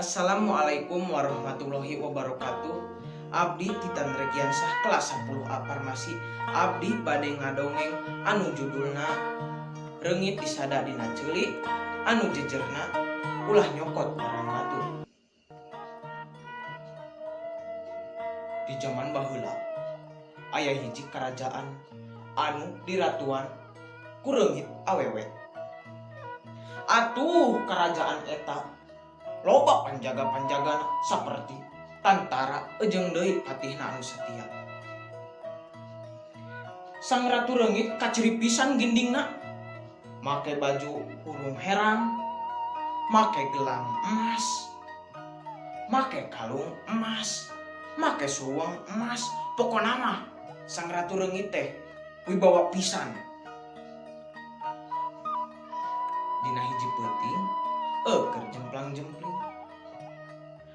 Assalamualaikum warahmatullahi wabarakatuh. Abdi Titan Regiansah kelas 10 A Farmasi. Abdi bade ngadongeng anu judulna Reungit Disada Dina Ceuli anu jejerna ulah nyokot barang batur. Di jaman baheula aya hiji karajaan anu diratuan ku reungit awewe. Atuh karajaan eta loba panjaga-panjagana saperti tantara jeung deui patihna anu setia. Sang Ratu Reungit kaciri pisan gindingna, make baju hurung herang, make gelang emas, make kalung emas, make suweng emas, pokona mah Sang Ratu Reungit teh wibawa pisan. Dina hiji peuting eueuh jemplang-jempling.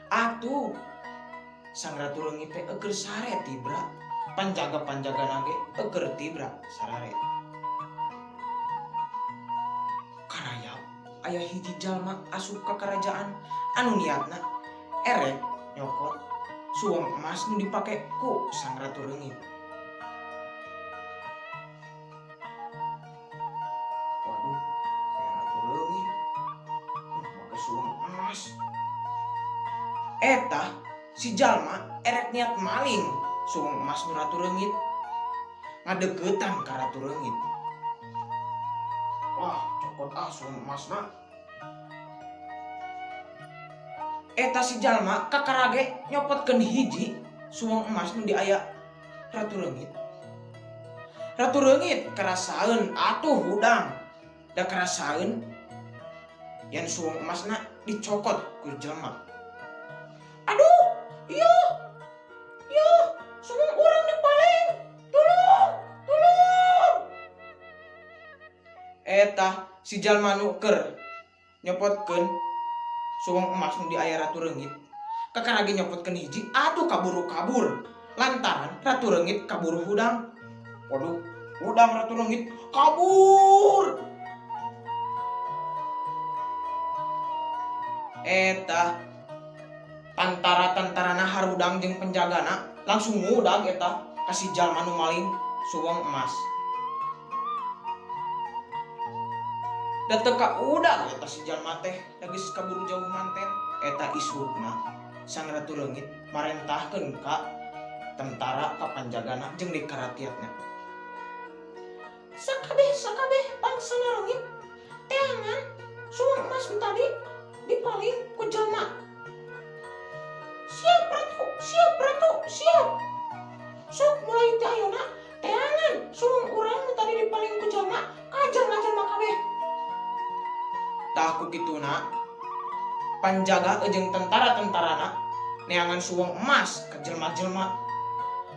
Atuh Sang Ratu Reungit teh eueuh sare tibra, panjaga-panjagana ge eueuh tibra sarare. Karayap aya hiji jalma asup ka karajaan anu niatna erek nyokot suweng emas nu dipake ku Sang Ratu Reungit. Waduh, kayak Ratu Reungit make suweng emas. Eta si jalma erek niat maling suweng emas nu Ratu Reungit, ngadeukeutan ka Ratu Reungit. Wah, cokot ah suweng emasna. Eta si jalma kakarage nyopotkeun hiji suweng emas nu diaya Ratu Reungit. Ratu Reungit karasaeun atuh hudang, da karasaeun yen suweng emasna dicokot ku jelema. Aduh, iya, iya, suweng urang dipaling, tolong, tolong. Eta si jalma nu keur nyopotkeun suweng emas nu diaya Ratu Reungit, kakarage nyopotkeun hiji, aduh kaburu kabur lantaran Ratu Reungit kaburu hudang. Waduh, hudang Ratu Reungit kabur. Eta tantara-tantarana harudang jeung penjagana langsung ngudag eta ka si jalma nu maling suweng emas. Da teu kaudag eta si jalma teh, da geus kaburu jauh manten. Eta isukna Sang Ratu Reungit marentahkeun ka tentara ka panjagana jeung di karatiatna. Sakabeh sakabeh bangsana reungit teangan suweng emas nu tadi dipaling ku jalma. Siap ratu, siap ratu, siap. Sok mulai ti ayeuna teangan suweng urang nu tadi dipaling ku jalma ka jalma-jalma kabeh. Tah ku kituna panjaga jeung tentara-tentarana neangan suweng emas ka jelma-jelma.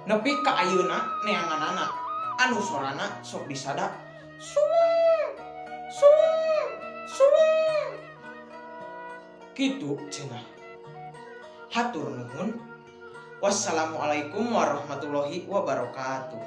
Nepi ka ayeuna neanganana anu sorana sok disada suweng suweng suweng. Kitu cenah. Hatur nuhun. Wassalamualaikum warahmatullahi wabarakatuh.